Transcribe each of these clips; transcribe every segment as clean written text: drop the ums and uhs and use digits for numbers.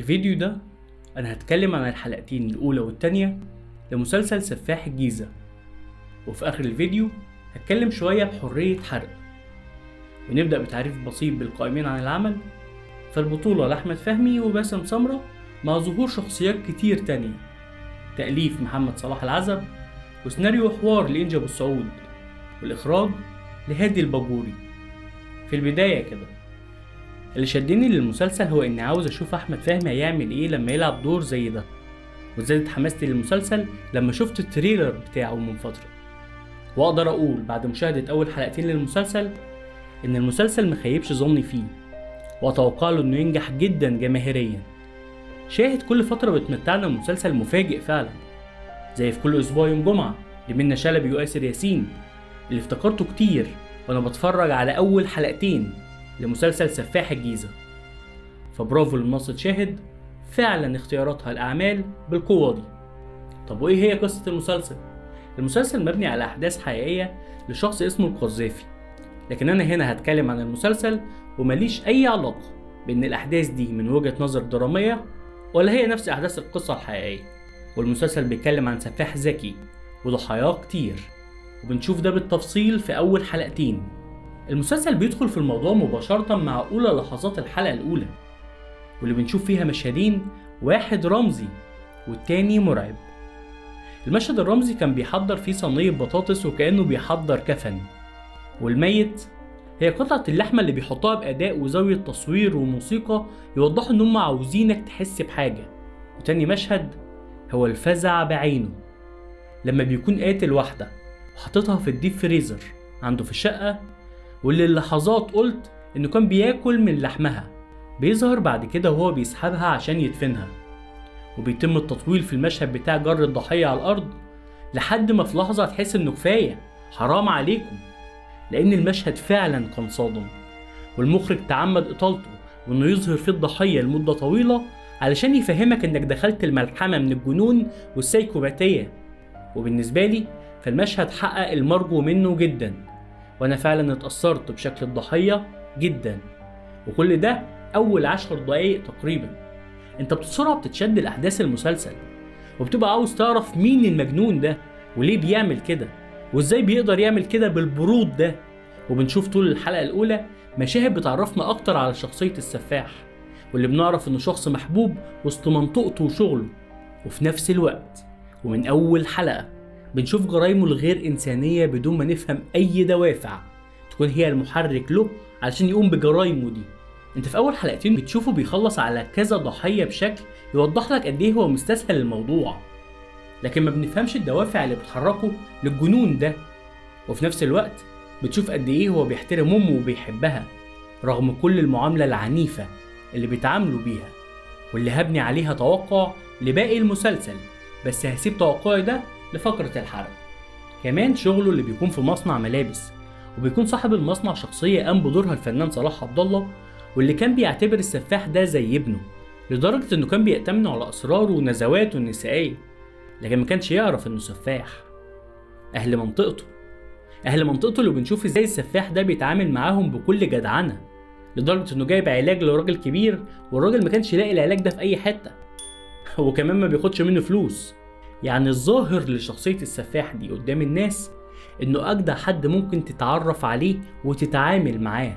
الفيديو ده أنا هتكلم عن الحلقتين الأولى والتانية لمسلسل سفاح الجيزة، وفي آخر الفيديو هتكلم شوية بحرية حرق. ونبدأ بتعريف بسيط بالقائمين عن العمل. فالبطولة لأحمد فهمي وباسم سمرة مع ظهور شخصيات كتير تانية. تأليف محمد صلاح العزب، وسيناريو حوار لإنجي أبو السعود، والإخراج لهادي الباجوري. في البداية كده اللي شدني للمسلسل هو إني عاوز أشوف أحمد فهمي هيعمل إيه لما يلعب دور زي ده، وزادت حماستي للمسلسل لما شفت ال trailer بتاعه من فترة. وأقدر أقول بعد مشاهدة أول حلقتين للمسلسل إن المسلسل مخيبش ظني فيه، وأتوقع له إنه ينجح جدا جماهيريا. شاهد كل فترة بتمتعنا بمسلسل مفاجئ فعلا، زي في كل أسبوع يوم جمعة لمنى شلبي وآسر ياسين، اللي افتكرته كتير وأنا بتفرج على أول حلقتين لمسلسل سفاح الجيزة. فبرافو لمنصة شاهد، فعلا اختياراتها الأعمال بالقوة دي. طب وإيه هي قصة المسلسل؟ المسلسل مبني على أحداث حقيقية لشخص اسمه القذافي، لكن أنا هنا هتكلم عن المسلسل ومليش أي علاقة بأن الأحداث دي من وجهة نظر درامية ولا هي نفس أحداث القصة الحقيقية. والمسلسل بيتكلم عن سفاح ذكي وضحاياه كتير، وبنشوف ده بالتفصيل في أول حلقتين. المسلسل بيدخل في الموضوع مباشرة مع أولى لحظات الحلقة الأولى، واللي بنشوف فيها مشهدين، واحد رمزي والتاني مرعب. المشهد الرمزي كان بيحضر فيه صينية بطاطس وكأنه بيحضر كفن، والميت هي قطعة اللحمة اللي بيحطها بأداء وزاوية تصوير وموسيقى يوضحوا إن هم عاوزينك تحس بحاجة. وتاني مشهد هو الفزع بعينه، لما بيكون قاتل واحدة وحاططها في الديب فريزر عنده في الشقة، واللي اللحظات قلت إنه كان بياكل من لحمها، بيظهر بعد كده وهو بيسحبها عشان يدفنها. وبيتم التطويل في المشهد بتاع جر الضحية على الأرض لحد ما في لحظة تحس إنه كفاية، حرام عليكم، لأن المشهد فعلا كان صادم، والمخرج تعمد إطالته وإنه يظهر فيه الضحية لمدة طويلة علشان يفهمك إنك دخلت الملحمة من الجنون والسيكوباتية. وبالنسبة لي فالمشهد حقق المرجو منه جدا، وأنا فعلا اتأثرت بشكل الضحية جدا، وكل ده أول 10 دقايق تقريبا. أنت بسرعة بتتشد لأحداث المسلسل، وبتبقى عاوز تعرف مين المجنون ده وليه بيعمل كده وإزاي بيقدر يعمل كده بالبرود ده. وبنشوف طول الحلقة الأولى مشاهد بتعرفنا أكتر على شخصية السفاح، واللي بنعرف إنه شخص محبوب وسط منطقته وشغله، وفي نفس الوقت ومن أول حلقة بنشوف جرايمه الغير إنسانية بدون ما نفهم أي دوافع تكون هي المحرك له علشان يقوم بجرايمه دي. انت في أول حلقتين بتشوفه بيخلص على كذا ضحية بشكل يوضح لك قد إيه هو مستسهل الموضوع، لكن ما بنفهمش الدوافع اللي بتحركه للجنون ده. وفي نفس الوقت بتشوف قد إيه هو بيحترم أمه وبيحبها رغم كل المعاملة العنيفة اللي بيتعاملوا بيها، واللي هبني عليها توقع لباقي المسلسل، بس هسيب توقعي ده لفقرة الحرق. كمان شغله اللي بيكون في مصنع ملابس، وبيكون صاحب المصنع شخصية قام بدورها الفنان صلاح عبد الله، واللي كان بيعتبر السفاح ده زي ابنه لدرجة انه كان بيأتمنه على أسراره ونزواته النسائية، لكن ما كانش يعرف انه سفاح. أهل منطقته اللي بنشوف ازاي السفاح ده بيتعامل معاهم بكل جدعنة، لدرجة انه جايب علاج لراجل كبير والراجل ما كانش يلاقي العلاج ده في أي حتة، وكمان ما بياخدش منه فلوس. يعني الظاهر لشخصية السفاح دي قدام الناس انه أجدع حد ممكن تتعرف عليه وتتعامل معاه،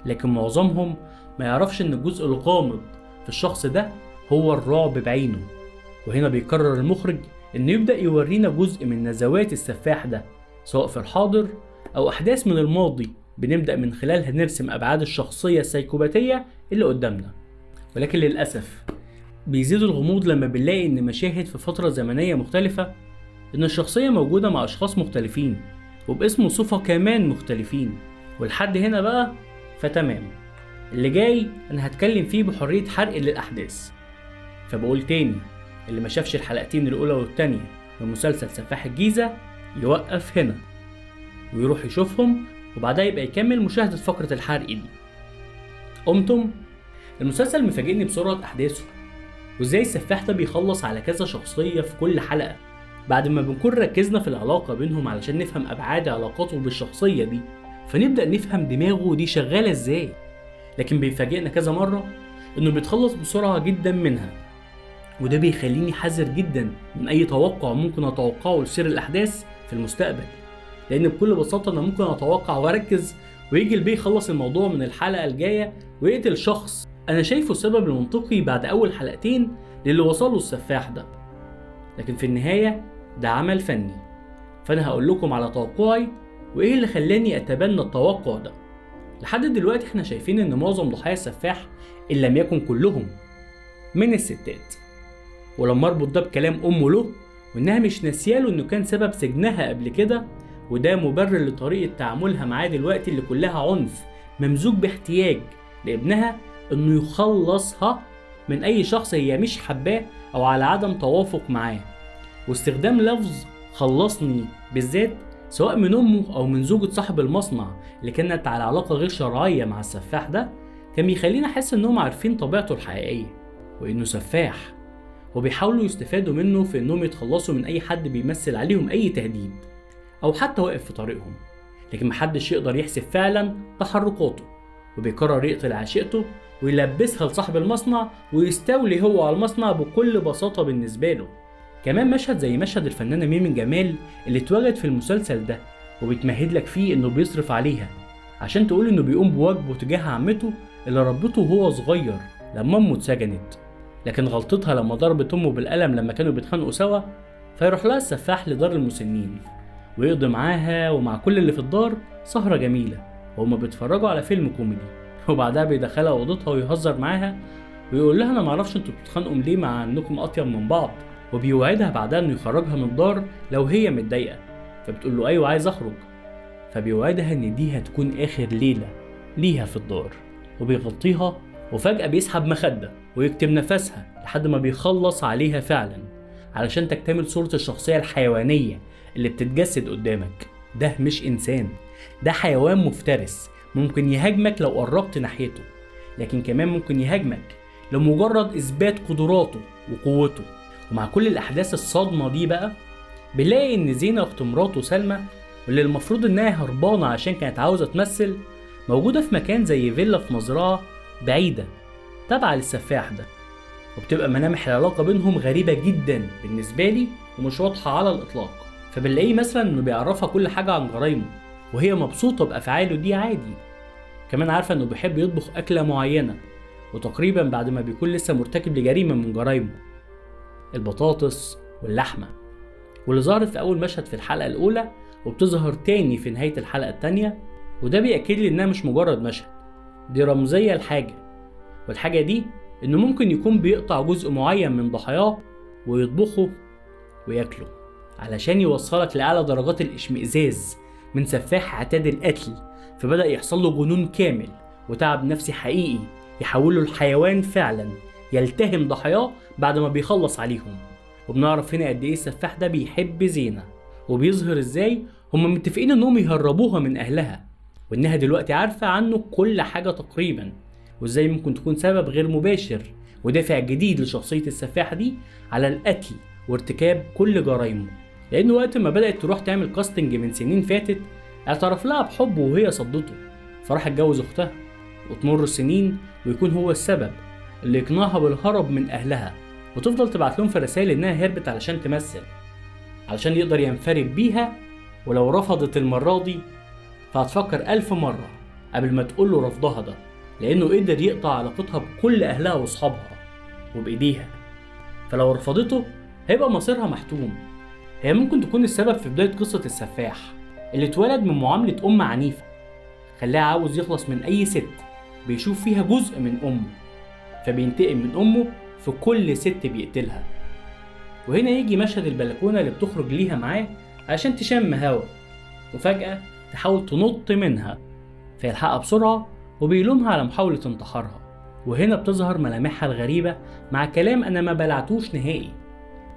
لكن معظمهم ما يعرفش ان الجزء الغامض في الشخص ده هو الرعب بعينه. وهنا بيقرر المخرج انه يبدأ يورينا جزء من نزوات السفاح ده، سواء في الحاضر او احداث من الماضي بنبدأ من خلالها نرسم ابعاد الشخصية السيكوباتية اللي قدامنا. ولكن للأسف بيزيد الغموض لما بنلاقي ان مشاهد في فترة زمنية مختلفة، ان الشخصية موجودة مع اشخاص مختلفين وباسم وصفة كمان مختلفين. ولحد هنا بقى فتمام، اللي جاي انا هتكلم فيه بحرية حرق للأحداث. فبقول تاني، اللي ما شافش الحلقتين الأولى والتانية من مسلسل سفاح الجيزة يوقف هنا ويروح يشوفهم، وبعدها يبقى يكمل مشاهدة فقرة الحرق دي. قمتم؟ المسلسل مفاجئني بسرعة أحداثه، وازاي السفاح ده بيخلص على كذا شخصية في كل حلقة، بعد ما بنكون ركزنا في العلاقة بينهم علشان نفهم أبعاد علاقاته بالشخصية دي، فنبدأ نفهم دماغه دي شغالة ازاي. لكن بيفاجئنا كذا مرة إنه بيتخلص بسرعة جدا منها، وده بيخليني حذر جدا من أي توقع ممكن أتوقعه لسير الأحداث في المستقبل، لأن بكل بساطة أنا ممكن أتوقع وأركز ويجي البيه يخلص الموضوع من الحلقة الجاية ويقتل شخص أنا شايفه السبب المنطقي بعد أول حلقتين للي وصله السفاح ده. لكن في النهاية ده عمل فني، فأنا هقول لكم على توقعي وإيه اللي خلاني أتبنى التوقع ده. لحد دلوقتي احنا شايفين إن معظم ضحايا السفاح إن لم يكن كلهم من الستات، ولما اربط ده بكلام أمه له وإنها مش ناسياله إنه كان سبب سجنها قبل كده، وده مبرر لطريقة تعاملها معاه دلوقتي اللي كلها عنف ممزوج باحتياج لابنها إنه يخلصها من أي شخص هي مش حباه أو على عدم توافق معاه. واستخدام لفظ خلصني بالذات سواء من أمه أو من زوجة صاحب المصنع اللي كانت على علاقة غير شرعية مع السفاح ده، كان بيخلينا أحس إنهم عارفين طبيعته الحقيقية وإنه سفاح، وبيحاولوا يستفادوا منه في إنهم يتخلصوا من أي حد بيمثل عليهم أي تهديد أو حتى واقف في طريقهم. لكن محدش يقدر يحسب فعلا تحركاته، وبيقرر يقتل عشيقته ويلبسها لصاحب المصنع ويستولي هو على المصنع بكل بساطة بالنسبة له. كمان مشهد زي مشهد الفنانة ميمي جمال اللي اتواجد في المسلسل ده وبيتمهد لك فيه انه بيصرف عليها عشان تقول انه بيقوم بواجبه تجاه عمته اللي ربته وهو صغير لما امه اتسجنت، لكن غلطتها لما ضربت امه بالقلم لما كانوا بيتخانقوا سوا، فيروح لها السفاح لدار المسنين ويقضي معاها ومع كل اللي في الدار سهرة جميلة وهما بيتفرجوا على فيلم كوميدي، وبعدها بيدخلها اوضتها ويهزر معاها ويقول لها انا معرفش انتوا بتتخانقوا ليه مع انكم اطيب من بعض، وبيوعدها بعدها انه يخرجها من الدار لو هي متضايقه، فبتقول له ايوه عايز اخرج، فبيوعدها ان دي هتكون اخر ليله ليها في الدار، وبيغطيها وفجاه بيسحب مخده ويكتم نفسها لحد ما بيخلص عليها فعلا علشان تكتمل صوره الشخصيه الحيوانيه اللي بتتجسد قدامك. ده مش انسان، ده حيوان مفترس ممكن يهاجمك لو قربت ناحيته، لكن كمان ممكن يهاجمك لمجرد اثبات قدراته وقوته. ومع كل الأحداث الصادمة دي بقى بنلاقي إن زينة أخت مراته سلمى واللي المفروض إنها هربانة عشان كانت عاوزة تمثل موجودة في مكان زي فيلا في مزرعة بعيدة تابعة للسفاح ده، وبتبقى ملامح العلاقة بينهم غريبة جدا بالنسبة لي ومش واضحة على الإطلاق. فبنلاقيه مثلا إنه بيعرفها كل حاجة عن جرايمه وهي مبسوطة بأفعاله دي عادي، كمان عارفة إنه بيحب يطبخ أكلة معينة، وتقريبا بعد ما بيكون لسه مرتكب لجريمة من جرايمه البطاطس واللحمة، واللي ظهرت في أول مشهد في الحلقة الأولى وبتظهر تاني في نهاية الحلقة التانية، وده بيأكد لي إنها مش مجرد مشهد، دي رمزية لحاجة، والحاجة دي إنه ممكن يكون بيقطع جزء معين من ضحاياه ويطبخه وياكله علشان يوصلك لأعلى درجات الإشمئزاز من سفاح اعتاد القتل، فبدأ يحصل له جنون كامل وتعب نفسي حقيقي يحوله لحيوان فعلا يلتهم ضحاياه بعد ما بيخلص عليهم. وبنعرف هنا قد ايه السفاح ده بيحب زينة وبيظهر ازاي هما متفقين انهم يهربوها من اهلها، وانها دلوقتي عارفة عنه كل حاجة تقريبا، وازاي ممكن تكون سبب غير مباشر ودافع جديد لشخصية السفاح دي على القتل وارتكاب كل جرايمه. لانه وقت ما بدأت تروح تعمل كاستنج من سنين فاتت اعترف لها بحبه وهي صدته، فراح اتجوز اختها، وتمر السنين ويكون هو السبب اللي يقنعها بالهرب من أهلها، وتفضل تبعت لهم في رسائل إنها هربت علشان تمثل علشان يقدر ينفرد بيها، ولو رفضت المرة دي فهتفكر 1000 مرة قبل ما تقوله رفضها ده، لأنه قدر يقطع علاقتها بكل أهلها وأصحابها وبإيديها، فلو رفضته هيبقى مصيرها محتوم. هي ممكن تكون السبب في بداية قصة السفاح اللي اتولد من معاملة أم عنيفة خلاها عاوز يخلص من أي ست بيشوف فيها جزء من أمه، فبينتقم من أمه في كل ست بيقتلها. وهنا يجي مشهد البلكونة اللي بتخرج ليها معاه عشان تشم هوا، وفجأة تحاول تنط منها فيلحقها بسرعة وبيلومها على محاولة انتحارها. وهنا بتظهر ملامحها الغريبة مع كلام أنا ما بلعتوش نهائي،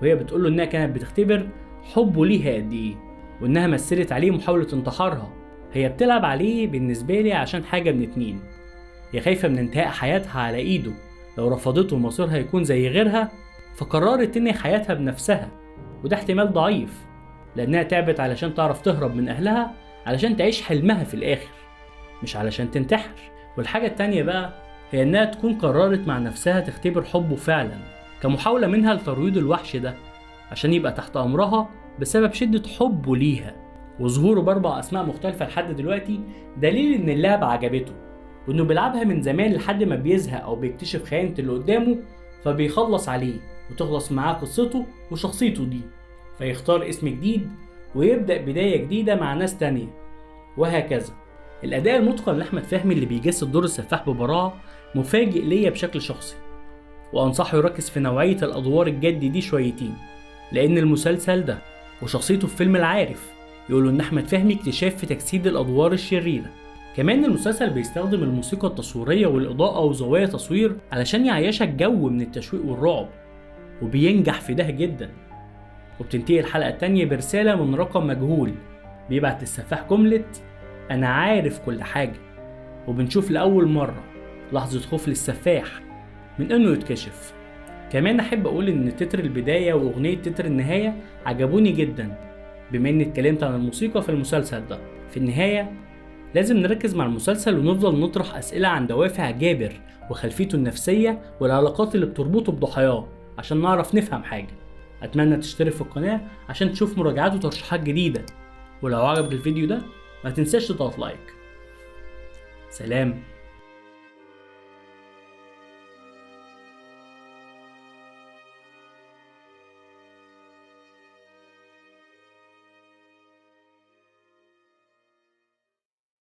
وهي بتقوله إنها كانت بتختبر حبه ليها قد إيه، وإنها مثلت عليه محاولة انتحارها. هي بتلعب عليه بالنسبة لي عشان حاجة من اتنين، هي خايفة من انتهاء حياتها على إيده لو رفضته مصيرها يكون زي غيرها، فقررت تنهي حياتها بنفسها، وده احتمال ضعيف لأنها تعبت علشان تعرف تهرب من أهلها علشان تعيش حلمها في الآخر مش علشان تنتحر. والحاجة التانية بقى هي إنها تكون قررت مع نفسها تختبر حبه فعلا كمحاولة منها لترويض الوحش ده عشان يبقى تحت أمرها بسبب شدة حبه ليها. وظهوره ب4 أسماء مختلفة لحد دلوقتي دليل إن اللعبة عجبته وإنه بيلعبها من زمان لحد ما بيزهق أو بيكتشف خيانة اللي قدامه فبيخلص عليه وتخلص معاه قصته وشخصيته دي، فيختار اسم جديد ويبدأ بداية جديدة مع ناس تانية وهكذا. الأداء المتقن لأحمد فهمي اللي بيجسد دور السفاح ببراعة مفاجئ ليا بشكل شخصي، وأنصحه يركز في نوعية الأدوار الجد دي شويتين، لأن المسلسل ده وشخصيته في فيلم العارف يقولوا إن أحمد فهمي اكتشاف في تجسيد الأدوار الشريرة. كمان المسلسل بيستخدم الموسيقى التصويرية والإضاءة وزوايا تصوير علشان يعيشك جو من التشويق والرعب، وبينجح في ده جدا. وبتنتهي الحلقة التانية برسالة من رقم مجهول بيبعت للسفاح جملة أنا عارف كل حاجة، وبنشوف لأول مرة لحظة خوف للسفاح من إنه يتكشف. كمان أحب أقول إن تتر البداية وأغنية تتر النهاية عجبوني جدا، بما إني اتكلمت عن الموسيقى في المسلسل ده. في النهاية لازم نركز مع المسلسل ونفضل نطرح أسئلة عن دوافع جابر وخلفيته النفسية والعلاقات اللي بتربطه بضحاياه عشان نعرف نفهم حاجة. أتمنى تشترك في القناة عشان تشوف مراجعات وترشيحات جديدة، ولو عجبك الفيديو ده ما تنساش تضغط لايك. سلام.